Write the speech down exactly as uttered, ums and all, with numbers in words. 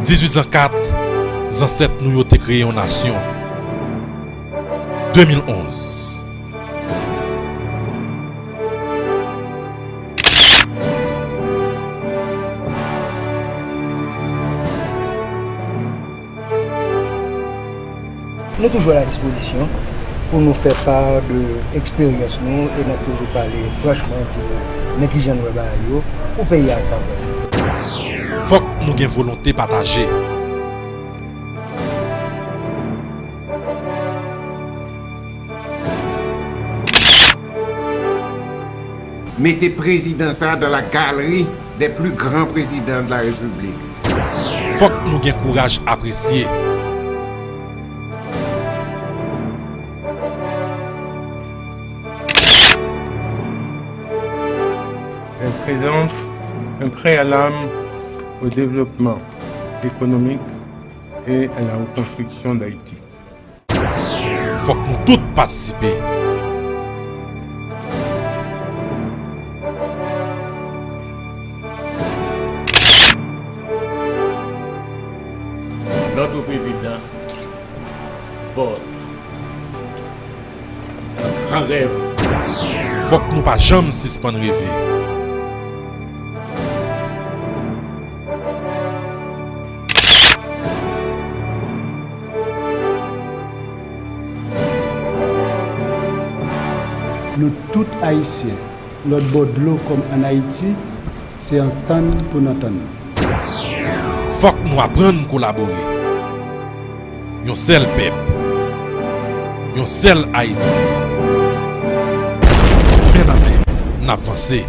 Dizuit zan kat, zansèt nou yo te kreye yon nasyon. De mil onz. Nou toujou a la dispozisyon pou nou fè pa de eksperyans nou e n ap toujou pale franchman, di nou men kijan nou wè bagay yo pou peyi a ka avanse. Fòk nou gen volonte pataje. Mete prezidan sa dans la galerie des plus grands présidents de la République. Fòk nou gen kouraj apresye. Elle présente un préalable au développement économique et à la reconstruction d'Haïti. Fòk nou tout patisipe. Notre président porte un grand rêve. Fòk nou pa janm sispann reve. Nou tout Ayisyen, lòt bò dlo kòm ann Ayiti, se antann pou n antann nou. Fòk nou aprann kolabore. Yon sèl pèp. Yon sèl Ayiti. Men nan men, n ap vanse.